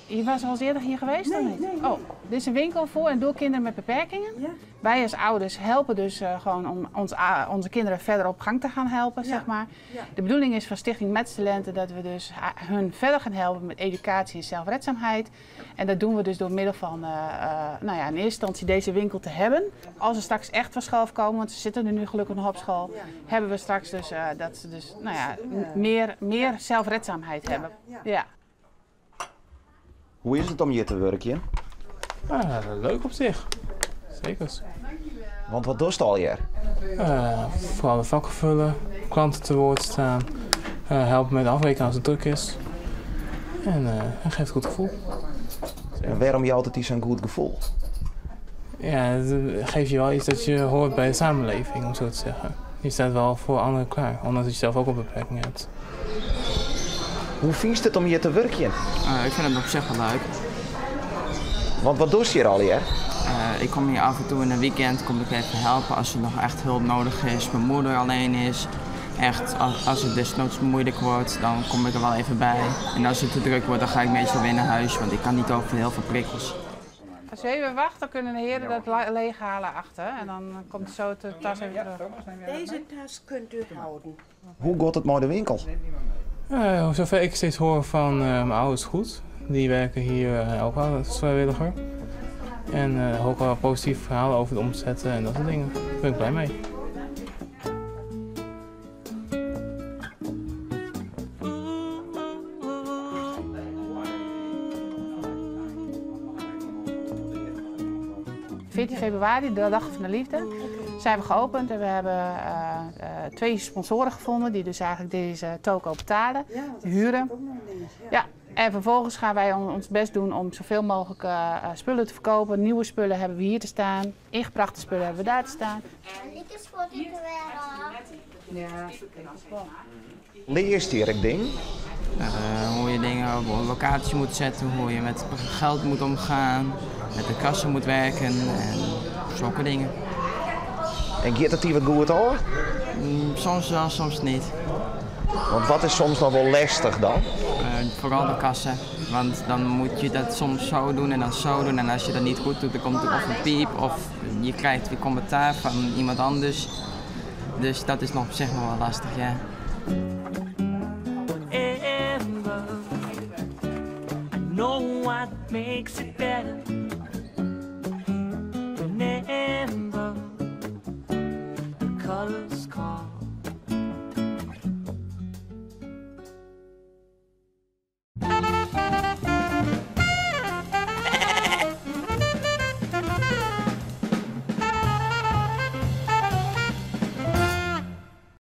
Je was al eens eerder hier geweest Nee, of niet? nee, nee. Oh, dit is een winkel voor en door kinderen met beperkingen. Ja. Wij als ouders helpen dus gewoon om onze kinderen verder op gang te gaan helpen, Ja. zeg maar. Ja. De bedoeling is van Stichting Metstalenten dat we dus hun verder gaan helpen met educatie en zelfredzaamheid. En dat doen we dus door middel van in eerste instantie deze winkel te hebben. Als ze straks echt van school komen, want ze zitten er nu gelukkig nog op school, Ja. hebben we straks dus dat ze dus, nou ja, Ze doen, meer zelfredzaamheid Ja. hebben. Ja. Ja. Hoe is het om hier te werken? Ah, leuk op zich. Zeker. Want wat doe je al hier? Vooral de vakken vullen, klanten te woord staan, helpen met afrekenen als het druk is. En dat geeft een goed gevoel. En waarom je altijd zo'n goed gevoel? Ja, het geeft je wel iets dat je hoort bij de samenleving, om zo te zeggen. Je staat wel voor anderen klaar, ondanks dat je zelf ook een beperking hebt. Hoe vind je het om hier te werken? Ik vind het op zich wel leuk. Want wat doe je hier al hier? Ik kom hier af en toe in een weekend kom ik even helpen als er nog echt hulp nodig is. Mijn moeder alleen is. Echt, als het desnoods moeilijk wordt, dan kom ik er wel even bij. En als het te druk wordt, dan ga ik meestal weer naar huis, want ik kan niet over heel veel prikkels. Als je even wacht, dan kunnen de heren dat leeghalen achter. En dan komt zo de tas even terug. Deze tas kunt u houden. Hoe gaat het met de winkel? Zover ik steeds hoor van mijn ouders goed. Die werken hier ook al als vrijwilliger. En ook wel positieve verhalen over de omzetten en dat soort dingen. Daar ben ik blij mee. 14 februari, de dag van de liefde, zijn we geopend en we hebben 2 sponsoren gevonden die dus eigenlijk deze toko betalen, Ja, want dat huren. is ook nog een dingetje, ja. Ja, en vervolgens gaan wij ons best doen om zoveel mogelijk spullen te verkopen. Nieuwe spullen hebben we hier te staan, ingebrachte spullen hebben we daar te staan. En ik is voor de wereld. Ja, dat is wel. Leer je hier ik ding? Hoe je dingen op een locatie moet zetten, hoe je met geld moet omgaan, met de kassen moet werken en zulke dingen. En gaat het hier wat goed hoor? Soms wel, soms niet. Want wat is soms nog wel lastig dan? Vooral de kassen, want dan moet je dat soms zo doen en dan zo doen. En als je dat niet goed doet, dan komt er of een piep of je krijgt weer commentaar van iemand anders. Dus dat is nog op zich nog wel lastig, ja. Know what makes it better. Remember the colors call.